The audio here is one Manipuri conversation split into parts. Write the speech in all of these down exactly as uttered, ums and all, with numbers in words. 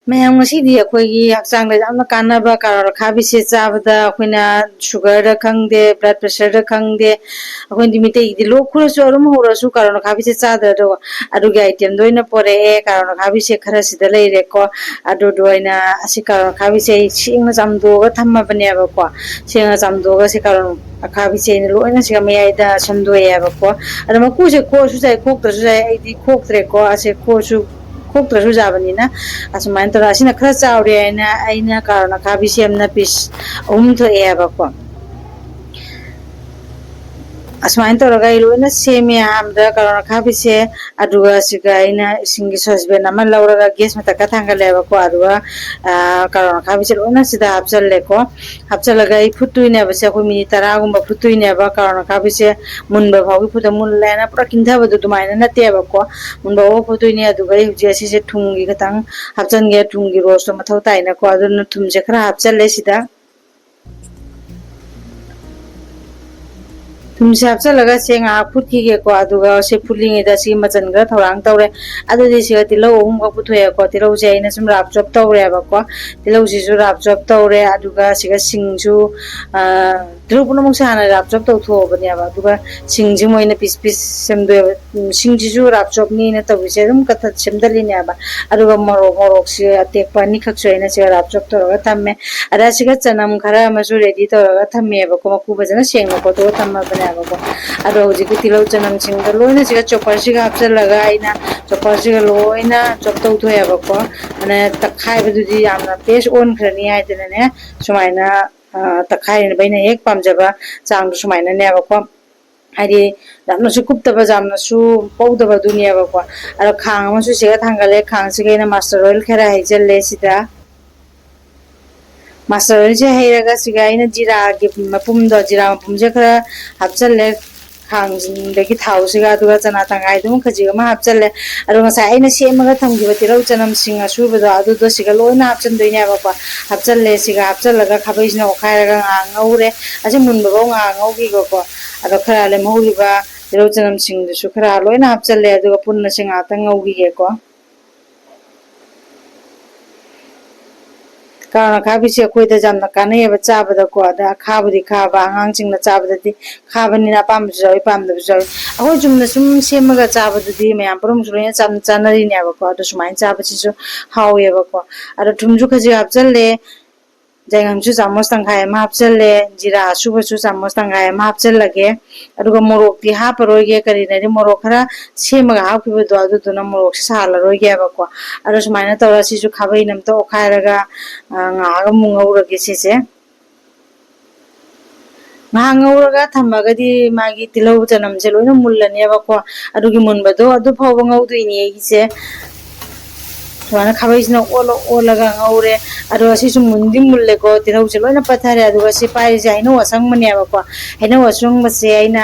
ꯃꯌꯥꯝ, ꯉꯁꯤꯗꯤ ꯑꯩꯈꯣꯏꯒꯤ ꯍꯛꯆꯥꯡꯗ ꯌꯥꯝꯅ ꯀꯥꯟꯅꯕ ꯀꯥꯔꯣꯟ ꯑꯈꯥꯕꯤꯁꯦ ꯆꯥꯕꯗ ꯑꯩꯈꯣꯏꯅ sugar ꯗ ꯈꯪꯗꯦ, blood pressure ꯗ ꯈꯪꯗꯦ, ꯑꯩꯈꯣꯏꯗꯤ ꯃꯤꯇꯩꯒꯤꯗꯤ ꯂꯣꯛ ꯈꯨꯔꯁꯨ ꯑꯔꯨꯝ ꯍꯧꯔꯁꯨ ꯀꯥꯔꯣꯟ ꯑꯈꯥꯕꯤꯁꯦ ꯆꯥꯗ꯭ꯔꯗꯣ, ꯑꯗꯨꯒꯤ item ꯗ ꯑꯣꯏꯅ ꯄꯣꯔꯛꯑꯦ꯫ ꯀꯥꯔꯣꯟ ꯑꯈꯥꯕꯤꯁꯦ ꯈꯔ ꯁꯤꯗ ꯂꯩꯔꯦꯀꯣ꯫ ꯑꯗꯨꯗꯣ ꯑꯩꯅ ꯑꯁꯤ ꯀꯥꯔꯣꯟ ꯑꯈꯥꯕꯤꯁꯦ ꯑꯩ ꯁꯦꯡꯅ ꯆꯥꯝꯗꯣꯛꯑꯒ ꯊꯝꯃꯕꯅꯦꯕꯀꯣ꯫ ꯁꯦꯡꯅ ꯆꯥꯝꯗꯣꯛꯑꯒ ꯁꯤ ꯀꯥꯔꯣꯟ ꯑꯈꯥꯕꯤꯁꯦ ꯑꯩꯅ ꯂꯣꯏꯅ ꯁꯤꯒ ꯃꯌꯥꯏꯗ ꯁꯦꯝꯗꯣꯛꯑꯦꯕꯀꯣ꯫ ꯑꯗꯣ ꯃꯀꯨꯁꯦ ꯈꯣꯛꯑꯁꯨ ꯌꯥꯏ, ꯈꯣꯛꯇ꯭ꯔꯁꯨ ꯌꯥꯏ꯫ ꯑꯩꯗꯤ ꯈꯣꯛꯇ꯭ꯔꯦꯀꯣ꯫ ꯑꯁꯦ ꯈꯣꯛꯑꯁꯨ ꯈꯣꯛꯇ꯭ꯔꯁꯨ ꯌꯥꯕꯅꯤꯅ ꯑꯁꯨꯃꯥꯏꯅ ꯇꯧꯔꯒ, ꯑꯁꯤꯅ ꯈꯔ ꯆꯥꯎꯔꯦ ꯍꯥꯏꯅ ꯑꯩꯅ ꯀꯥꯔꯣꯟ ꯑꯈꯥꯕꯤ ꯁꯦꯝꯅ piece ꯑꯍꯨꯝ ꯊꯣꯛꯑꯦꯕꯀꯣ꯫ ꯑꯁꯨꯃꯥꯏꯅ ꯇꯧꯔꯒ ꯑꯩ ꯂꯣꯏꯅ ꯁꯦꯝꯃꯦ꯫ ꯑꯍꯥꯟꯕꯗ ꯀꯥꯔꯣꯟ ꯑꯈꯥꯕꯤꯁꯦ, ꯑꯗꯨꯒ ꯁꯤꯒ ꯑꯩꯅ ꯏꯁꯤꯡꯒꯤ saucepan ꯑꯃ ꯂꯧꯔꯒ gas ꯃꯊꯛꯇ ꯊꯥꯡꯒꯠꯂꯦꯕꯀꯣ꯫ ꯑꯗꯨꯒ, ꯑ, ꯀꯥꯔꯣꯟ ꯑꯈꯥꯕꯤꯁꯦ ꯂꯣꯏꯅ ꯁꯤꯗ ꯍꯥꯞꯆꯜꯂꯦꯀꯣ꯫ ꯍꯥꯞꯆꯜꯂꯒ ꯑꯩ ꯐꯨꯠꯇꯣꯏꯅꯦꯕꯁꯦ, ꯑꯩꯈꯣꯏ minute ꯇꯔꯥꯒꯨꯝꯕ ꯐꯨꯠꯇꯣꯏꯅꯦꯕ꯫ ꯀꯥꯔꯣꯟ ꯑꯈꯥꯕꯤꯁꯦ ꯃꯨꯟꯕ ꯐꯥꯎꯒꯤ ꯐꯨꯠꯇ, ꯃꯨꯜꯂꯦꯅ ꯄꯨꯔꯥ ꯀꯤꯟꯊꯕꯗꯣ ꯑꯗꯨꯃꯥꯏꯅ ꯅꯠꯇꯦꯕꯀꯣ꯫ ꯃꯨꯟꯕ ꯐꯥꯎ ꯐꯨꯠꯇꯣꯏꯅꯦ꯫ ꯑꯗꯨꯒ ꯑꯩ ꯍꯧꯖꯤꯛ ꯑꯁꯤꯁꯦ ꯊꯨꯝꯒꯤ ꯈꯤꯇꯪ ꯍꯥꯞꯆꯟꯒꯦ, ꯊꯨꯝꯒꯤ ꯔꯣꯁꯇꯣ ꯃꯊꯧ ꯇꯥꯏꯅꯀꯣ꯫ ꯑꯗꯨꯅ ꯊꯨꯝꯁꯦ ꯈꯔ ꯍꯥꯞꯆꯜꯂꯦ ꯁꯤꯗ꯫ ꯊꯨꯝꯁꯦ ꯍꯥꯞꯆꯜꯂꯒ ꯁꯦ ꯉꯥꯏꯍꯥꯛ ꯐꯨꯠꯈꯤꯒꯦꯀꯣ꯫ ꯑꯗꯨꯒ ꯁꯤ ꯐꯨꯠꯂꯤꯉꯩꯗ ꯁꯤ ꯃꯆꯟ ꯈꯔ ꯊꯧꯔꯥꯡ ꯇꯧꯔꯦ꯫ ꯑꯗꯨꯗꯤ ꯁꯤꯒ ꯇꯤꯜꯍꯧ ꯑꯍꯨꯝꯈꯛ ꯄꯨꯊꯣꯛꯑꯦꯀꯣ꯫ ꯇꯤꯜꯍꯧꯁꯦ ꯑꯩꯅ ꯁꯨꯝ rough chop ꯇꯧꯔꯦꯕꯀꯣ꯫ ꯇꯤꯜꯍꯧꯁꯤꯁꯨ rough chop ꯇꯧꯔꯦ꯫ ꯑꯗꯨꯒ ꯁꯤꯒ ꯁꯤꯡꯁꯨ, ꯑ, ꯇꯤꯜꯍꯧ ꯄꯨꯝꯅꯃꯛꯁꯦ ꯍꯥꯟꯅ rough chop ꯇꯧꯊꯣꯛꯑꯕꯅꯦꯕ꯫ ꯑꯗꯨꯒ ꯁꯤꯡꯁꯤ ꯃꯣꯏꯅ piece piece ꯁꯦꯝꯗꯣꯛꯑꯦꯕ꯫ ꯎꯝ, ꯁꯤꯡꯁꯤꯁꯨ rough chopꯅꯤꯅ ꯇꯧꯔꯤꯁꯦ, ꯑꯗꯨꯝ ꯀꯛꯊꯠ ꯁꯦꯝꯗꯠꯂꯤꯅꯦꯕ꯫ ꯑꯗꯨꯒ ꯃꯣꯔꯣꯛ, ꯃꯣꯔꯣꯛꯁꯦ ꯑꯇꯦꯛꯄ ꯑꯅꯤꯈꯛꯁꯨ ꯑꯩꯅ ꯁꯤꯒ rough chop ꯇꯧꯔꯒ ꯊꯝꯃꯦ꯫ ꯑꯗ ꯁꯤꯒ ꯆꯅꯝ ꯈꯔ ꯑꯃꯁꯨ ready ꯇꯧꯔꯒ ꯊꯝꯃꯦꯕꯀꯣ, ꯃꯀꯨ ꯐꯖꯅ ꯁꯦꯡꯅ ꯈꯣꯠꯇꯣꯛꯑ ꯊꯝꯃꯕꯅꯦꯕꯀꯣ꯫ ꯑꯗꯣ ꯍꯧꯖꯤꯛꯀꯤ ꯇꯤꯜꯍꯧ ꯆꯅꯝꯁꯤꯡꯗꯣ ꯂꯣꯏꯅ ꯁꯤꯒ chopperꯁꯤꯒ ꯍꯥꯞꯆꯤꯜꯂꯒ ꯑꯩꯅ chopperꯁꯤꯒ ꯂꯣꯏꯅ chop ꯇꯧꯊꯣꯛꯑꯦꯕꯀꯣ꯫ ꯑꯗ ꯇꯛꯈꯥꯏꯕꯗꯨꯗꯤ ꯌꯥꯝꯅ paste ꯑꯣꯟꯈ꯭ꯔꯅꯤ ꯍꯥꯏꯗꯅꯅꯦ, ꯁꯨꯃꯥꯏꯅ, ꯑ, ꯇꯛꯈꯥꯏꯅꯕ ꯑꯩꯅ ꯍꯦꯛ ꯄꯥꯝꯖꯕ ꯆꯥꯡꯗꯣ ꯁꯨꯃꯥꯏꯅꯅꯦꯕꯀꯣ꯫ ꯍꯥꯏꯗꯤ ꯌꯥꯝꯅꯁꯨ ꯀꯨꯞꯇꯕ, ꯌꯥꯝꯅꯁꯨ ꯄꯧꯗꯕ ꯑꯗꯨꯅꯦꯕꯀꯣ꯫ ꯑꯗꯣ ꯈꯥꯡ ꯑꯃꯁꯨ ꯁꯤꯒ ꯊꯥꯡꯒꯠꯂꯦ꯫ ꯈꯥꯡꯁꯤꯒ ꯑꯩꯅ mustard oil ꯈꯔ ꯍꯩꯖꯤꯜꯂꯦ ꯁꯤꯗ꯫ Mustard oilꯁꯦ ꯍꯩꯔꯒ ꯁꯤꯒ ꯑꯩꯅ ꯖꯤꯔꯥꯒꯤ ꯃꯄꯨꯝꯗꯣ, ꯖꯤꯔꯥ ꯃꯄꯨꯝꯁꯦ ꯈꯔ ꯍꯥꯞꯆꯜꯂꯦ ꯈꯥꯡꯗꯒꯤ ꯊꯥꯎꯁꯤꯒ꯫ ꯑꯗꯨꯒ ꯆꯅꯥ ꯇꯪꯈꯥꯏꯗꯨꯃ ꯈꯖꯤꯛ ꯑꯃ ꯍꯥꯞꯆꯜꯂꯦ꯫ ꯑꯗꯣ ꯉꯁꯥꯏ ꯑꯩꯅ ꯁꯦꯝꯃꯒ ꯊꯝꯈꯤꯕ ꯇꯤꯜꯍꯧ ꯆꯅꯝꯁꯤꯡ ꯑꯁꯨꯕꯗꯣ, ꯑꯗꯨꯗꯣ ꯁꯤꯒ ꯂꯣꯏꯅ ꯍꯥꯞꯆꯟꯗꯣꯏꯅꯦꯕꯀꯣ꯫ ꯍꯥꯞꯆꯜꯂꯦ꯫ ꯁꯤꯒ ꯍꯥꯞꯆꯜꯂꯒ ꯈꯥꯕꯩꯁꯤꯅ ꯑꯣꯠꯈꯥꯏꯔꯒ ꯉꯥꯏꯍꯥꯛ ꯉꯧꯔꯦ꯫ ꯑꯁꯤ ꯃꯨꯟꯕꯐꯥꯎ ꯉꯥꯏꯍꯥꯛ ꯉꯧꯈꯤꯒꯦꯀꯣ꯫ ꯑꯗꯣ ꯈꯔ ꯂꯦꯝꯍꯧꯔꯤꯕ ꯇꯤꯜꯍꯧ ꯆꯅꯝꯁꯤꯡꯗꯨꯁꯨ ꯈꯔ ꯂꯣꯏꯅ ꯍꯥꯞꯆꯜꯂꯦ꯫ ꯑꯗꯨꯒ ꯄꯨꯟꯅ ꯁꯤ ꯉꯥꯏꯍꯥꯛꯇꯪ ꯉꯧꯈꯤꯒꯦꯀꯣ꯫ ꯀꯥꯔꯣꯟ ꯑꯈꯥꯕꯤꯁꯦ ꯑꯩꯈꯣꯏꯗ ꯌꯥꯝꯅ ꯀꯥꯟꯅꯩꯌꯦꯕ ꯆꯥꯕꯗꯀꯣ꯫ ꯑꯗ ꯑꯈꯥꯕꯗꯤ ꯈꯥꯕ, ꯑꯉꯥꯡꯁꯤꯡꯅ ꯆꯥꯕꯗꯗꯤ ꯈꯥꯕꯅꯤꯅ ꯑꯄꯥꯝꯕꯁꯨ ꯌꯥꯎꯏ, ꯄꯥꯝꯗꯕꯁꯨ ꯌꯥꯎꯏ꯫ ꯑꯩꯈꯣꯏ ꯆꯨꯝꯅ ꯁꯨꯝ ꯁꯦꯝꯃꯒ ꯆꯥꯕꯗꯨꯗꯤ ꯃꯌꯥꯝ ꯄꯨꯝꯅꯃꯛꯁꯨ ꯂꯣꯏꯅ ꯆꯥꯟ-, ꯆꯥꯅꯔꯤꯅꯦꯕꯀꯣ꯫ ꯑꯗꯣ ꯁꯨꯃꯥꯏꯅ ꯆꯥꯕꯁꯤꯁꯨ ꯍꯥꯎꯋꯦꯕꯀꯣ꯫ ꯑꯗꯣ ꯊꯨꯝꯁꯨ ꯈꯖꯤꯛ ꯍꯥꯞꯆꯜꯂꯦ, ꯌꯥꯏꯉꯪꯁꯨ ꯆꯥꯃꯁ ꯇꯪꯈꯥꯏ ꯑꯃ ꯍꯥꯞꯆꯜꯂꯦ, ꯖꯤꯔꯥ ꯑꯁꯨꯕꯁꯨ ꯆꯥꯃꯁ ꯇꯪꯈꯥꯏ ꯑꯃ ꯍꯥꯞꯆꯜꯂꯒꯦ꯫ ꯑꯗꯨꯒ ꯃꯣꯔꯣꯛꯇꯤ ꯍꯥꯞꯄꯔꯣꯏꯒꯦ, ꯀꯔꯤꯅꯗꯤ ꯃꯣꯔꯣꯛ ꯈꯔ ꯁꯦꯝꯃꯒ ꯍꯥꯞꯈꯤꯕꯗꯣ ꯑꯗꯨꯗꯨꯅ ꯃꯣꯔꯣꯛꯁꯦ ꯁꯥꯍꯜꯂꯔꯣꯏꯒꯦꯕꯀꯣ꯫ ꯑꯗꯣ ꯁꯨꯃꯥꯏꯅ ꯇꯧꯔ ꯁꯤꯁꯨ ꯈꯥꯕꯩꯅ ꯑꯝꯇ ꯑꯣꯠꯈꯥꯏꯔꯒ, ꯑ, ꯉꯥꯏꯍꯥꯛ ꯑꯃꯨꯛ ꯉꯧꯔꯒꯦ ꯁꯤꯁꯦ꯫ ꯉꯥꯏꯍꯥꯛ ꯉꯧꯔꯒ ꯊꯝꯃꯒꯗꯤ ꯃꯥꯒꯤ ꯇꯤꯜꯍꯧ ꯆꯅꯝꯁꯦ ꯂꯣꯏꯅ ꯃꯨꯜꯂꯅꯦꯕꯀꯣ꯫ ꯑꯗꯨꯒꯤ ꯃꯨꯟꯕꯗꯣ ꯑꯗꯨ ꯐꯥꯎꯕ ꯉꯧꯗꯣꯏꯅꯦ ꯑꯩꯒꯤꯁꯦ꯫ ꯁꯨꯃꯥꯏꯅ ꯈꯥꯕꯩꯁꯤꯅ ꯑꯣꯠꯂ ꯑꯣꯠꯂꯒ ꯉꯧꯔꯦ꯫ ꯑꯗꯣ ꯑꯁꯤꯁꯨ ꯃꯨꯟꯗꯤ ꯃꯨꯜꯂꯦꯀꯣ, ꯇꯤꯜꯍꯧꯁꯦ ꯂꯣꯏꯅ ꯄꯠꯊꯔꯦ꯫ ꯑꯗꯨꯒ ꯁꯤ ꯄꯥꯏꯔꯤꯁꯦ ꯍꯩꯅꯧ ꯑꯁꯪꯕꯅꯦꯕꯀꯣ꯫ ꯍꯩꯅꯧ ꯑꯁꯪꯕꯁꯦ ꯑꯩꯅ,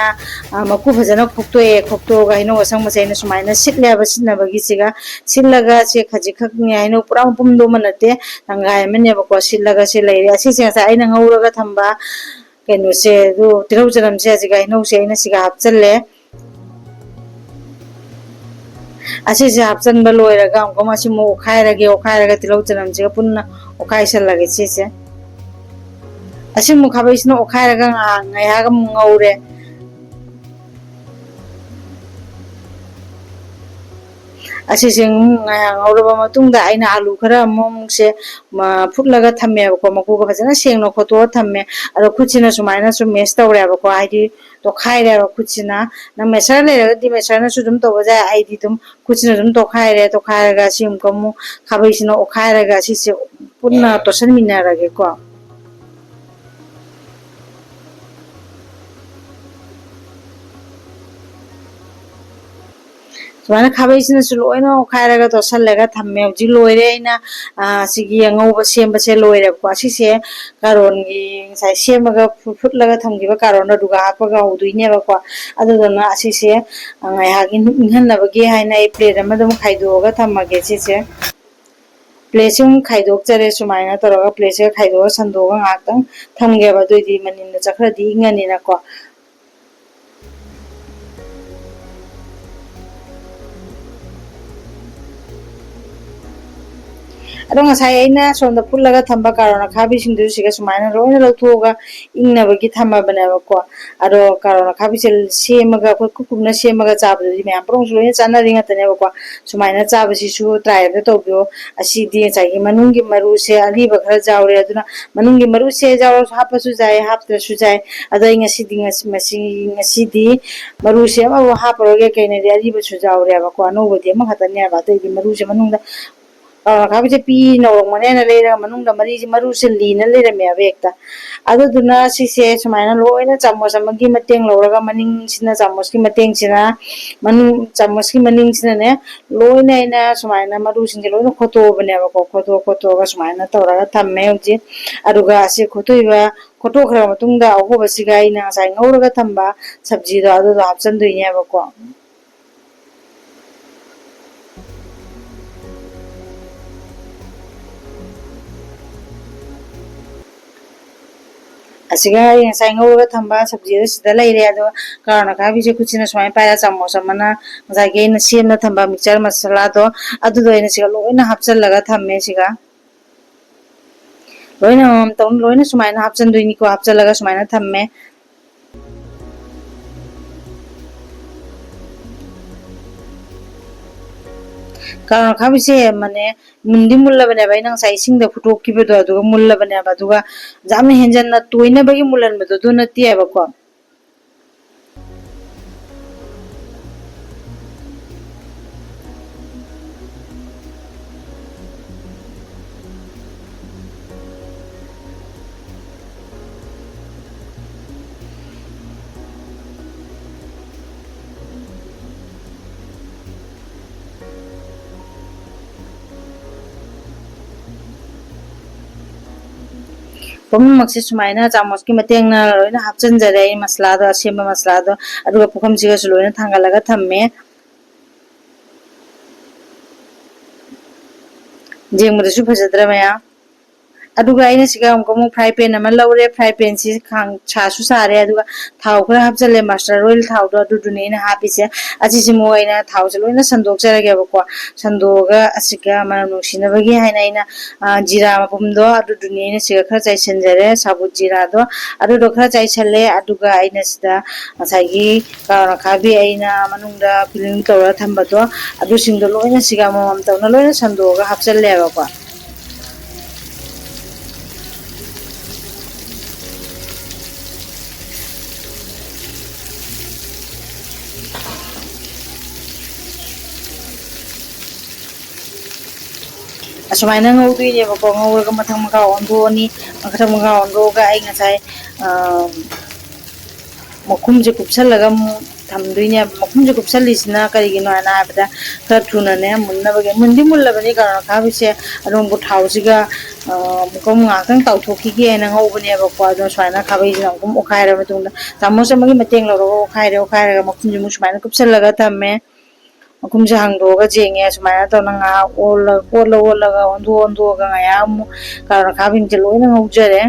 ꯑ, ꯃꯀꯨ ꯐꯖꯅ ꯈꯣꯛꯇꯣꯛꯑꯦ꯫ ꯈꯣꯛꯇꯣꯛꯑꯒ ꯍꯩꯅꯧ ꯑꯁꯪꯕꯁꯦ ꯑꯩꯅ ꯁꯨꯃꯥꯏꯅ ꯁꯤꯠꯂꯦꯕ, ꯁꯤꯠꯅꯕꯒꯤꯁꯤꯒ ꯁꯤꯠꯂꯒ ꯁꯦ ꯈꯖꯤꯛꯈꯛꯅꯦ, ꯍꯩꯅꯧ ꯄꯨꯔꯥ ꯃꯄꯨꯝꯗꯨꯃ ꯅꯠꯇꯦ, ꯇꯪꯈꯥꯏ ꯑꯃꯅꯦꯕꯀꯣ ꯁꯤꯠꯂꯒ ꯁꯤ ꯂꯩꯔꯦ꯫ ꯑꯁꯤꯁꯦ ꯉꯁꯥꯏ ꯑꯩꯅ ꯉꯧꯔꯒ ꯊꯝꯕ ꯀꯩꯅꯣꯁꯦ, ꯑꯗꯨ ꯇꯤꯜꯍꯧ ꯆꯅꯝꯁꯦ ꯑꯁꯤꯒ ꯍꯩꯅꯧꯁꯦ ꯑꯩꯅ ꯁꯤꯒ ꯍꯥꯞꯆꯜꯂꯦ꯫ ꯑꯁꯤꯁꯦ ꯍꯥꯞꯆꯟꯕ ꯂꯣꯏꯔꯒ ꯑꯃꯨꯛꯀ ꯑꯁꯤꯃꯨꯛ ꯑꯣꯠꯈꯥꯏꯔꯒꯦ, ꯑꯣꯠꯈꯥꯏꯔꯒ ꯇꯤꯜꯍꯧ ꯆꯅꯝꯁꯤꯒ ꯄꯨꯟꯅ ꯑꯣꯠꯈꯥꯏꯁꯜꯂꯒꯦ ꯁꯤꯁꯦ꯫ ꯑꯁꯤꯃꯨꯛ ꯈꯥꯕꯩꯁꯤꯅ ꯑꯣꯠꯈꯥꯏꯔꯒ ꯉꯥꯏꯍꯥꯛ, ꯉꯥꯏꯍꯥꯛ ꯑꯃꯨꯛ ꯉꯧꯔꯦ꯫ ꯑꯁꯤꯁꯦ ꯉꯥꯏꯍꯥꯛ ꯉꯧꯔꯕ ꯃꯇꯨꯡꯗ ꯑꯩꯅ ꯑꯥꯂꯨ ꯈꯔ ꯑꯃꯨꯛ ꯑꯃꯨꯛꯁꯦ, ꯃ-, ꯐꯨꯠꯂꯒ ꯊꯝꯃꯦꯕꯀꯣ, ꯃꯀꯨꯒ ꯐꯖꯅ ꯁꯦꯡꯅ ꯈꯣꯠꯇꯣꯛꯑ ꯊꯝꯃꯦ꯫ ꯑꯗꯣ ꯈꯨꯠꯁꯤꯅ ꯁꯨꯃꯥꯏꯅ ꯁꯨꯝ mash ꯇꯧꯔꯦꯕꯀꯣ, ꯍꯥꯏꯗꯤ ꯇꯣꯠꯈꯥꯏꯔꯦꯕ ꯈꯨꯠꯁꯤꯅ꯫ ꯅꯪ masher ꯂꯩꯔꯒꯗꯤ masherꯅꯁꯨ ꯑꯗꯨꯝ ꯇꯧꯕ ꯌꯥꯏ, ꯑꯩꯗꯤ ꯑꯗꯨꯝ ꯈꯨꯠꯁꯤꯅ ꯑꯗꯨꯝ ꯇꯣꯠꯈꯥꯏꯔꯦ꯫ ꯇꯣꯠꯈꯥꯏꯔꯒ ꯁꯤ ꯑꯃꯨꯛꯀ ꯑꯃꯨꯛ ꯈꯥꯕꯩꯁꯤꯅ ꯑꯣꯠꯈꯥꯏꯔꯒ ꯁꯤꯁꯦ ꯄꯨꯟꯅ ꯇꯣꯠꯁꯟꯃꯤꯟꯅꯔꯒꯦꯀꯣ꯫ ꯁꯨꯃꯥꯏꯅ ꯈꯥꯕꯩꯁꯤꯅꯁꯨ ꯂꯣꯏꯅ ꯑꯣꯠꯈꯥꯏꯔꯒ ꯇꯣꯠꯁꯜꯂꯒ ꯊꯝꯃꯦ꯫ ꯍꯧꯖꯤꯛ ꯂꯣꯏꯔꯦ ꯑꯩꯅ, ꯑ, ꯁꯤꯒꯤ ꯑꯉꯧꯕ ꯁꯦꯝꯕꯁꯦ ꯂꯣꯏꯔꯦꯕꯀꯣ꯫ ꯑꯁꯤꯁꯦ ꯀꯥꯔꯣꯟꯒꯤ ꯉꯁꯥꯏ ꯁꯦꯝꯃꯒ ꯐꯨ-, ꯐꯨꯠꯂꯒ ꯊꯝꯈꯤꯕ ꯀꯥꯔꯣꯟꯗꯣ ꯑꯗꯨꯒ ꯍꯥꯞꯄꯒ ꯍꯧꯗꯣꯏꯅꯦꯕꯀꯣ꯫ ꯑꯗꯨꯗꯨꯅ ꯑꯁꯤꯁꯦ, ꯑ, ꯉꯥꯏꯍꯥꯛ ꯏꯪ-, ꯏꯪꯍꯟꯅꯕꯒꯤ ꯍꯥꯏꯅ ꯑꯩ plate ꯑꯃꯗ ꯑꯃꯨꯛ ꯈꯥꯏꯗꯣꯛꯑꯒ ꯊꯝꯃꯒꯦ ꯁꯤꯁꯦ꯫ Plateꯁꯦ ꯑꯃꯨꯛ ꯈꯥꯏꯗꯣꯛꯆꯔꯦ꯫ ꯁꯨꯃꯥꯏꯅ ꯇꯧꯔꯒ plateꯁꯦ ꯈꯥꯏꯗꯣꯛꯑ ꯁꯟꯗꯣꯛꯑꯒ ꯉꯥꯏꯍꯥꯛꯇꯪ ꯊꯝꯒꯦꯕ꯫ ꯑꯗꯨꯑꯣꯏꯗꯤ ꯃꯅꯤꯟꯗꯣ ꯆꯠꯈ꯭ꯔꯗꯤ ꯏꯪꯉꯅꯤꯅꯀꯣ꯫ ꯑꯗꯣ ꯉꯁꯥꯏ ꯑꯩꯅ ꯁꯣꯝꯗ ꯐꯨꯠꯂꯒ ꯊꯝꯕ ꯀꯥꯔꯣꯟ ꯑꯈꯥꯕꯤꯁꯤꯡꯗꯨ ꯁꯤꯒ ꯁꯨꯃꯥꯏꯅ ꯂꯣꯏꯅ ꯂꯧꯊꯣꯛꯑꯒ ꯏꯪꯅꯕꯒꯤ ꯊꯝꯃꯕꯅꯦꯕꯀꯣ꯫ ꯑꯗꯣ ꯀꯥꯔꯣꯟ ꯑꯈꯥꯕꯤꯁꯦ ꯁꯦꯝꯃꯒ ꯑꯩꯈꯣꯏ ꯀꯨꯞ ꯀꯨꯞꯅ ꯁꯦꯝꯃꯒ ꯆꯥꯕꯗꯨꯗꯤ ꯃꯌꯥꯝ ꯄꯨꯝꯅꯃꯛꯁꯨ ꯂꯣꯏꯅ ꯆꯥꯅꯔꯤ ꯉꯥꯛꯇꯅꯦꯕꯀꯣ꯫ ꯁꯨꯃꯥꯏꯅ ꯆꯥꯕꯁꯤꯁꯨ try ꯑꯝꯇ ꯇꯧꯕꯤꯌꯣ꯫ ꯑꯁꯤꯗꯤ ꯉꯁꯥꯏꯒꯤ ꯃꯅꯨꯡꯒꯤ ꯃꯔꯨꯁꯦ ꯑꯔꯤꯕ ꯈꯔ ꯌꯥꯎꯔꯦ, ꯑꯗꯨꯅ ꯃꯅꯨꯡꯒꯤ ꯃꯔꯨꯁꯦ ꯌꯥꯎꯔꯁꯨ ꯍꯥꯞꯄꯁꯨ ꯌꯥꯏ, ꯍꯥꯞꯇ꯭ꯔꯁꯨ ꯌꯥꯏ꯫ ꯑꯗꯣ ꯑꯩ ꯉꯁꯤꯗꯤ, ꯉꯁꯤ, ꯃꯁꯤ, ꯉꯁꯤꯗꯤ ꯃꯔꯨꯁꯦ ꯑꯃꯐꯥꯎ ꯍꯥꯞꯄꯔꯣꯏꯒꯦ꯫ ꯀꯩꯅꯣꯗꯤ ꯑꯔꯤꯕꯁꯨ ꯌꯥꯎꯔꯦꯕꯀꯣ, ꯑꯅꯧꯕꯗꯤ ꯑꯃꯈꯛꯇꯅꯦꯕ꯫ ꯑꯇꯩꯗꯤ ꯃꯔꯨꯁꯦ ꯃꯅꯨꯡꯗ, ꯑ, ꯈꯥꯕꯤꯁꯦ ꯄꯤ ꯅꯧꯔꯛ ꯃꯅꯦꯅ ꯂꯩꯔꯒ ꯃꯅꯨꯡꯗ ꯃꯔꯤꯁꯦ, ꯃꯔꯨꯁꯦ ꯂꯤꯅ ꯂꯩꯔꯝꯃꯦꯕ ꯍꯦꯛꯇ꯫ ꯑꯗꯨꯗꯨꯅ ꯁꯤꯁꯦ ꯁꯨꯃꯥꯏꯅ ꯂꯣꯏꯅ ꯆꯥꯃꯁ ꯑꯃꯒꯤ ꯃꯇꯦꯡ ꯂꯧꯔꯒ, ꯃꯅꯤꯡꯁꯤꯅ ꯆꯥꯃꯁꯀꯤ ꯃꯇꯦꯡꯁꯤꯅ, ꯃꯅꯨꯡ ꯆꯥꯃꯁꯀꯤ ꯃꯅꯤꯡꯁꯤꯅꯅꯦ, ꯂꯣꯏꯅ ꯑꯩꯅ ꯁꯨꯃꯥꯏꯅ ꯃꯔꯨꯁꯤꯡꯁꯦ ꯂꯣꯏꯅ ꯈꯣꯠꯇꯣꯛꯑꯕꯅꯦꯕꯀꯣ꯫ ꯈꯣꯠꯇꯣꯛ ꯈꯣꯠꯇꯣꯛꯑꯒ ꯁꯨꯃꯥꯏꯅ ꯇꯧꯔꯒ ꯊꯝꯃꯦ ꯍꯧꯖꯤꯛ꯫ ꯑꯗꯨꯒ ꯑꯁꯤ ꯈꯣꯠꯇꯣꯛꯏꯕ, ꯈꯣꯠꯇꯣꯛꯈ꯭ꯔꯕ ꯃꯇꯨꯡꯗ ꯑꯍꯣꯕꯁꯤꯒ ꯑꯩꯅ ꯉꯁꯥꯏ ꯉꯧꯔꯒ ꯊꯝꯕ ꯁꯕꯖꯤꯗꯣ ꯑꯗꯨꯗꯣ ꯍꯥꯞꯆꯤꯟꯗꯣꯏꯅꯦꯕꯀꯣ꯫ ꯑꯁꯤꯒ ꯑꯩ ꯉꯁꯥꯏ ꯉꯧꯔꯒ ꯊꯝꯕ ꯁꯕꯖꯤꯗꯣ ꯁꯤꯗ ꯂꯩꯔꯦ꯫ ꯑꯗꯣ ꯀꯥꯔꯣꯟ ꯑꯈꯥꯕꯤꯁꯦ ꯈꯨꯠꯁꯤꯅ ꯁꯨꯃꯥꯏꯅ ꯄꯥꯏꯔ, ꯆꯥꯃꯁ ꯑꯃꯅ ꯉꯁꯥꯏꯒꯤ ꯑꯩꯅ ꯁꯦꯝꯅ ꯊꯝꯕ ꯃꯤꯛꯆꯔ ꯃꯁꯥꯂꯥꯗꯣ, ꯑꯗꯨꯗꯣ ꯑꯩꯅ ꯁꯤꯒ ꯂꯣꯏꯅ ꯍꯥꯞꯆꯤꯜꯂꯒ ꯊꯝꯃꯦ꯫ ꯁꯤꯒ ꯂꯣꯏꯅ ꯑꯃꯃꯝꯇꯧꯅ ꯂꯣꯏꯅ ꯁꯨꯃꯥꯏꯅ ꯍꯥꯞꯆꯤꯟꯗꯣꯏꯅꯤꯀꯣ꯫ ꯍꯥꯞꯆꯤꯜꯂꯒ ꯁꯨꯃꯥꯏꯅ ꯊꯝꯃꯦ꯫ ꯀꯥꯔꯣꯟ ꯑꯈꯥꯕꯤꯁꯦ ꯃꯅꯦ, ꯃꯨꯟꯗꯤ ꯃꯨꯜꯂꯕꯅꯦꯕ, ꯑꯩꯅ ꯉꯁꯥꯏ ꯏꯁꯤꯡꯗ ꯐꯨꯠꯇꯣꯛꯈꯤꯕꯗꯣ ꯑꯗꯨꯒ ꯃꯨꯜꯂꯕꯅꯦꯕ꯫ ꯑꯗꯨꯒ ꯌꯥꯝꯅ ꯍꯦꯟꯖꯟꯅ ꯇꯣꯏꯅꯕꯒꯤ ꯃꯨꯜꯍꯟꯕꯗꯣ ꯑꯗꯨ ꯅꯠꯇꯦꯕꯀꯣ꯫ ꯄꯨꯝꯅꯃꯛꯁꯦ ꯁꯨꯃꯥꯏꯅ ꯆꯥꯃꯁꯀꯤ ꯃꯇꯦꯡꯅ ꯂꯣꯏꯅ ꯍꯥꯞꯆꯤꯟꯖꯔꯦ ꯑꯩ ꯃꯁꯂꯥꯗꯣ, ꯑꯁꯦꯝꯕ ꯃꯁꯂꯥꯗꯣ, ꯑꯗꯨꯒ ꯄꯨꯈꯝꯁꯤꯒꯁꯨ ꯂꯣꯏꯅ ꯊꯥꯡꯒꯠꯂꯒ ꯊꯝꯃꯦ꯫ ꯌꯦꯡꯕꯗꯁꯨ ꯐꯖꯗ꯭ꯔꯥ ꯃꯌꯥꯝ? ꯑꯗꯨꯒ ꯑꯩꯅ ꯁꯤꯒ ꯑꯃꯨꯛꯀ ꯑꯃꯨꯛ fry pan ꯑꯃ ꯂꯧꯔꯦ꯫ Fry panꯁꯤ ꯈꯥꯡ ꯁꯥꯁꯨ ꯁꯥꯔꯦ, ꯑꯗꯨꯒ ꯊꯥꯎ ꯈꯔ ꯍꯥꯞꯆꯜꯂꯦ, mustard oil ꯊꯥꯎꯗꯣ ꯑꯗꯨꯗꯨꯅꯦ ꯑꯩꯅ ꯍꯥꯞꯄꯤꯁꯦ꯫ ꯑꯁꯤꯁꯤꯃꯨꯛ ꯑꯩꯅ ꯊꯥꯎꯁꯦ ꯂꯣꯏꯅ ꯁꯟꯗꯣꯛꯆꯔꯒꯦꯕꯀꯣ꯫ ꯁꯟꯗꯣꯛꯑꯒ ꯑꯁꯤꯒ ꯃꯅꯝ ꯅꯨꯡꯁꯤꯅꯕꯒꯤ ꯍꯥꯏꯅ ꯑꯩꯅ, ꯑ, ꯖꯤꯔꯥ ꯃꯄꯨꯝꯗꯣ ꯑꯗꯨꯗꯨꯅꯦ ꯑꯩꯅ ꯁꯤꯒ ꯈꯔ ꯆꯥꯏꯁꯤꯟꯖꯔꯦ, ꯁꯥꯕꯨꯠ ꯖꯤꯔꯥꯗꯣ ꯑꯗꯨꯗꯣ ꯈꯔ ꯆꯥꯏꯁꯜꯂꯦ꯫ ꯑꯗꯨꯒ ꯑꯩꯅ ꯁꯤꯗ ꯉꯁꯥꯏꯒꯤ ꯀꯥꯔꯣꯠ ꯑꯈꯥꯕꯤ ꯑꯩꯅ ꯃꯅꯨꯡꯗ peeling ꯇꯧꯔ ꯊꯝꯕꯗꯣ, ꯑꯗꯨꯁꯤꯡꯗꯣ ꯂꯣꯏꯅ ꯁꯤꯒ ꯑꯃꯃꯝ ꯇꯧꯅ ꯂꯣꯏꯅ ꯁꯟꯗꯣꯛꯑꯒ ꯍꯥꯞꯆꯜꯂꯦꯕꯀꯣ꯫ ꯑꯁꯨꯃꯥꯏꯅ ꯉꯧꯗꯣꯏꯅꯦꯕꯀꯣ꯫ ꯉꯧꯔꯒ ꯃꯊꯛ ꯃꯈꯥ ꯑꯣꯟꯊꯣꯛꯑꯅꯤ꯫ ꯃꯊꯛ ꯃꯈꯥ ꯑꯣꯟꯊꯣꯛꯑꯒ ꯑꯩ ꯉꯁꯥꯏ, ꯑ, ꯃꯈꯨꯝꯁꯦ ꯀꯨꯞꯁꯜꯂꯒ ꯑꯃꯨꯛ ꯊꯝꯗꯣꯏꯅꯦꯕ꯫ ꯃꯈꯨꯝꯁꯦ ꯀꯨꯞꯁꯜꯂꯤꯁꯤꯅ ꯀꯔꯤꯒꯤꯅꯣ ꯍꯥꯏꯅ ꯍꯥꯏꯕꯗ, ꯈꯔ ꯊꯨꯅꯅꯦ ꯃꯨꯟꯅꯕꯒꯤ꯫ ꯃꯨꯟꯗꯤ ꯃꯨꯜꯂꯕꯅꯤ ꯀꯥꯔꯣꯠ ꯑꯈꯥꯕꯤꯁꯦ, ꯑꯗꯨꯕꯨ ꯊꯥꯎꯁꯤꯒ, ꯑ, ꯑꯃꯨꯛꯀ ꯑꯃꯨꯛ ꯉꯥꯏꯍꯥꯛꯇꯪ ꯇꯥꯎꯊꯣꯛꯈꯤꯒꯦ ꯍꯥꯏꯅ ꯉꯧꯕꯅꯦꯕꯀꯣ꯫ ꯑꯗꯣ ꯁꯨꯃꯥꯏꯅ ꯈꯥꯕꯩꯁꯤꯅ ꯑꯃꯨꯛꯀ ꯑꯃꯨꯛ ꯑꯣꯠꯈꯥꯏꯔ ꯃꯇꯨꯡꯗ, ꯆꯥꯃꯁ ꯑꯃꯒꯤ ꯃꯇꯦꯡ ꯂꯧꯔꯒ ꯑꯣꯠꯈꯥꯏꯔꯦ꯫ ꯑꯣꯠꯈꯥꯏꯔꯒ ꯃꯈꯨꯝꯁꯦ ꯑꯃꯨꯛ ꯁꯨꯃꯥꯏꯅ ꯀꯨꯞꯁꯜꯂꯒ ꯊꯝꯃꯦ꯫ ꯃꯈꯨꯝꯁꯦ ꯍꯥꯡꯗꯣꯛꯑꯒ ꯌꯦꯡꯉꯦ꯫ ꯁꯨꯃꯥꯏꯅ ꯇꯧꯅ ꯉꯥꯏꯍꯥꯛ ꯑꯣꯠꯂ-, ꯑꯣꯠꯂ ꯑꯣꯠꯂꯒ, ꯑꯣꯟꯊꯣꯛ ꯑꯣꯟꯊꯣꯛꯑꯒ ꯉꯥꯏꯍꯥꯛ ꯑꯃꯨꯛ ꯀꯥꯔꯣꯠ ꯑꯈꯥꯕꯤꯁꯤꯡꯁꯦ ꯂꯣꯏꯅ ꯉꯧꯖꯔꯦ꯫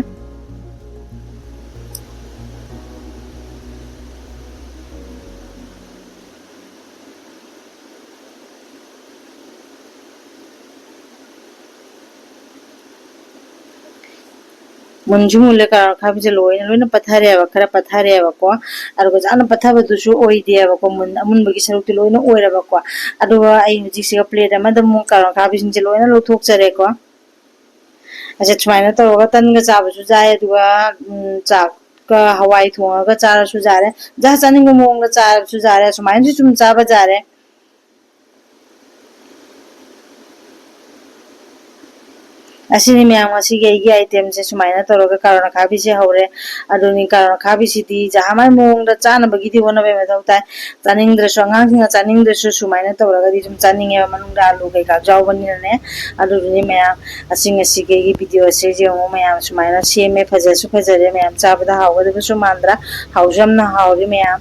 ꯃꯨꯟꯁꯨ ꯃꯨꯜꯂꯦ, ꯀꯥꯔꯣꯠ ꯑꯈꯥꯕꯤꯁꯦ ꯂꯣꯏꯅ, ꯂꯣꯏꯅ ꯄꯠꯊꯔꯦꯕ, ꯈꯔ ꯄꯠꯊꯔꯦꯕꯀꯣ꯫ ꯑꯗꯨꯒ ꯌꯥꯝꯅ ꯄꯠꯊꯕꯗꯨꯁꯨ ꯑꯣꯏꯗꯦꯕꯀꯣ, ꯃꯨꯟ-, ꯑꯃꯨꯟꯕꯒꯤ ꯁꯔꯨꯛꯇꯤ ꯂꯣꯏꯅ ꯑꯣꯏꯔꯕꯀꯣ꯫ ꯑꯗꯨꯒ ꯑꯩ ꯍꯧꯖꯤꯛꯁꯤꯒ plate ꯑꯃꯗ ꯑꯃꯨꯛ ꯀꯥꯔꯣꯠ ꯑꯈꯥꯕꯤꯁꯤꯡꯁꯦ ꯂꯣꯏꯅ ꯂꯧꯊꯣꯛꯆꯔꯦꯀꯣ꯫ ꯑꯁꯤ ꯁꯨꯃꯥꯏꯅ ꯇꯧꯔꯒ ꯇꯟꯒ ꯆꯥꯕꯁꯨ ꯆꯥꯏ, ꯑꯗꯨꯒ, ꯎꯝ, ꯆꯥꯛꯀ ꯍꯋꯥꯏ ꯊꯣꯡꯉꯒ ꯆꯥꯔꯁꯨ ꯌꯥꯔꯦ, ꯖꯍꯥ ꯆꯥꯅꯤꯡꯕ ꯃꯑꯣꯡꯗ ꯆꯥꯔꯁꯨ ꯌꯥꯔꯦ, ꯁꯨꯃꯥꯏꯅꯁꯨ ꯁꯨꯝ ꯆꯥꯕ ꯌꯥꯔꯦ꯫ ꯑꯁꯤꯅꯤ ꯃꯌꯥꯝ ꯉꯁꯤꯒꯤ ꯑꯩꯒꯤ itemꯁꯦ꯫ ꯁꯨꯃꯥꯏꯅ ꯇꯧꯔꯒ ꯀꯥꯔꯣꯠ ꯑꯈꯥꯕꯤꯁꯦ ꯍꯧꯔꯦ꯫ ꯑꯗꯨꯅꯤ ꯀꯥꯔꯣꯠ ꯑꯈꯥꯕꯤꯁꯤꯗꯤ ꯖꯍꯥꯃꯥꯏ ꯃꯑꯣꯡꯗ ꯆꯥꯅꯕꯒꯤꯗꯤ ꯍꯣꯠꯅꯕꯩ ꯃꯊꯧ ꯇꯥꯏ꯫ ꯆꯥꯅꯤꯡꯗ꯭ꯔꯁꯨ, ꯑꯉꯥꯡꯁꯤꯡꯅ ꯆꯥꯅꯤꯡꯗ꯭ꯔꯁꯨ ꯁꯨꯃꯥꯏꯅ ꯇꯧꯔꯒꯗꯤ ꯑꯗꯨꯝ ꯆꯥꯅꯤꯡꯉꯦꯕ, ꯃꯅꯨꯡꯗ ꯑꯂꯨ ꯀꯩꯀꯥ ꯌꯥꯎꯕꯅꯤꯅꯅꯦ꯫ ꯑꯗꯨꯗꯨꯅꯤ ꯃꯌꯥꯝ, ꯑꯁꯤ ꯉꯁꯤꯒꯤ ꯑꯩꯒꯤ videoꯁꯦ ꯌꯦꯡꯉꯣ ꯃꯌꯥꯝ, ꯁꯨꯃꯥꯏꯅ ꯁꯦꯝꯃꯦ꯫ ꯐꯖꯁꯨ ꯐꯖꯔꯦ ꯃꯌꯥꯝ, ꯆꯥꯕꯗ ꯍꯥꯎꯒꯗꯕꯁꯨ ꯃꯥꯟꯗ꯭ꯔꯥ? ꯍꯥꯎꯁꯨ ꯌꯥꯝꯅ ꯍꯥꯎꯔꯦ ꯃꯌꯥꯝ꯫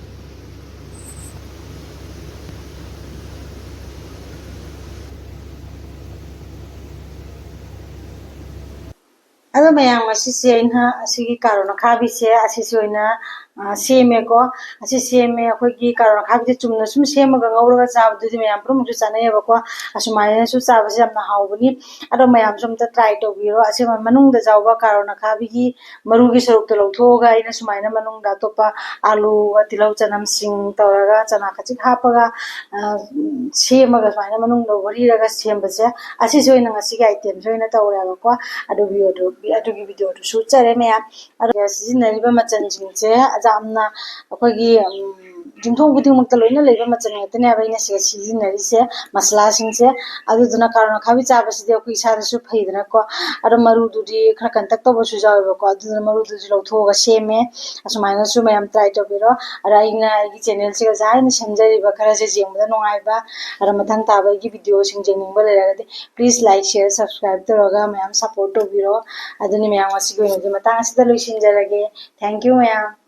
ꯑꯗꯣ ꯃꯌꯥꯝ, ꯉꯁꯤꯁꯦ ꯑꯩꯅ ꯑꯁꯤꯒꯤ ꯀꯥꯔꯣꯠ ꯑꯈꯥꯕꯤꯁꯦ ꯑꯁꯤꯁꯦ ꯑꯣꯏꯅ, ꯑ, ꯁꯦꯝꯃꯦꯀꯣ꯫ ꯑꯁꯤ ꯁꯦꯝꯃꯦ꯫ ꯑꯩꯈꯣꯏꯒꯤ ꯀꯥꯔꯣꯠ ꯑꯈꯥꯕꯤꯁꯦ ꯆꯨꯝꯅ ꯁꯨꯝ ꯁꯦꯝꯃꯒ ꯉꯧꯔꯒ ꯆꯥꯕꯗꯨꯗꯤ ꯃꯌꯥꯝ ꯄꯨꯝꯅꯃꯛꯁꯨ ꯆꯥꯅꯩꯌꯦꯕꯀꯣ꯫ ꯑꯁꯨꯃꯥꯏꯅꯁꯨ ꯆꯥꯕꯁꯦ ꯌꯥꯝꯅ ꯍꯥꯎꯕꯅꯤ꯫ ꯑꯗꯣ ꯃꯌꯥꯝꯁꯨ ꯑꯝꯇ try ꯇꯧꯕꯤꯔꯣ꯫ ꯑꯁꯤ ꯃꯅꯨꯡꯗ ꯌꯥꯎꯕ ꯀꯥꯔꯣꯠ ꯑꯈꯥꯕꯤꯒꯤ ꯃꯔꯨꯒꯤ ꯁꯔꯨꯛꯇꯣ ꯂꯧꯊꯣꯛꯑꯒ ꯑꯩꯅ ꯁꯨꯃꯥꯏꯅ ꯃꯅꯨꯡꯗ ꯑꯇꯣꯞꯄ ꯑꯥꯂꯨꯒ ꯇꯤꯜꯍꯧ ꯆꯅꯝ ꯁꯤꯡ ꯇꯧꯔꯒ ꯆꯅꯥ ꯈꯖꯤꯛ ꯍꯥꯞꯄꯒ, ꯑ, ꯁꯦꯝꯃꯒ ꯁꯨꯃꯥꯏꯅ ꯃꯅꯨꯡꯗ ꯋꯥꯔꯤꯔꯒ ꯁꯦꯝꯕꯁꯦ, ꯑꯁꯤꯁꯦ ꯑꯣꯏꯅ ꯉꯁꯤꯒꯤ itemꯁꯦ ꯑꯣꯏꯅ ꯇꯧꯔꯦꯕꯀꯣ꯫ ꯑꯗꯨ video ꯑꯗꯨ, ꯑꯗꯨꯒꯤ videoꯗꯨꯁꯨ ꯎꯠꯆꯔꯦ ꯃꯌꯥꯝ꯫ ꯑꯗꯨꯒ ꯁꯤꯖꯤꯟꯅꯔꯤꯕ ꯃꯆꯜꯁꯤꯡꯁꯦ ꯌꯥꯝꯅ ꯑꯩꯈꯣꯏꯒꯤ, ꯎꯝ, ꯌꯨꯝꯊꯣꯡ ꯈꯨꯗꯤꯡꯃꯛꯇ ꯂꯣꯏꯅ ꯂꯩꯕ ꯃꯆꯜ ꯉꯥꯛꯇꯅꯦꯕ ꯑꯩꯅ ꯁꯤꯗ ꯁꯤꯖꯤꯟꯅꯔꯤꯁꯦ, ꯃꯁꯂꯥꯁꯤꯡꯁꯦ꯫ ꯑꯗꯨꯗꯨꯅ ꯀꯥꯔꯣꯠ ꯑꯈꯥꯕꯤ ꯆꯥꯕꯁꯤꯗꯤ ꯑꯩꯈꯣꯏ ꯏꯁꯥꯗꯁꯨ ꯐꯩꯗꯅꯀꯣ꯫ ꯑꯗꯣ ꯃꯔꯨꯗꯨꯗꯤ ꯈꯔ ꯀꯟꯇꯛ ꯇꯧꯕꯁꯨ ꯌꯥꯎꯋꯦꯕꯀꯣ, ꯑꯗꯨꯗꯨꯅ ꯃꯔꯨꯗꯨꯁꯨ ꯂꯧꯊꯣꯛꯑꯒ ꯁꯦꯝꯃꯦ꯫ ꯑꯁꯨꯃꯥꯏꯅꯁꯨ ꯃꯌꯥꯝ try ꯇꯧꯕꯤꯔꯣ꯫ ꯑꯗ ꯑꯩꯅ ꯑꯩꯒꯤ channelꯁꯤꯒ ꯍꯥꯏꯅ ꯁꯦꯝꯖꯔꯤꯕ ꯈꯔꯁꯦ ꯌꯦꯡꯕꯗ ꯅꯨꯡꯉꯥꯏꯕ, ꯑꯗ ꯃꯊꯪ ꯇꯥꯕ ꯑꯩꯒꯤ videoꯁꯤꯡ ꯌꯦꯡꯅꯤꯡꯕ ꯂꯩꯔꯒꯗꯤ please like, share, subscribe ꯇꯧꯔꯒ ꯃꯌꯥꯝ support ꯇꯧꯕꯤꯔꯣ꯫ ꯑꯗꯨꯅꯤ ꯃꯌꯥꯝ, ꯉꯁꯤꯒꯤ ꯑꯣꯏꯅꯗꯤ ꯃꯇꯥꯡ ꯑꯁꯤꯗ ꯂꯣꯏꯁꯤꯟꯖꯔꯒꯦ꯫ Thank you ꯃꯌꯥꯝ꯫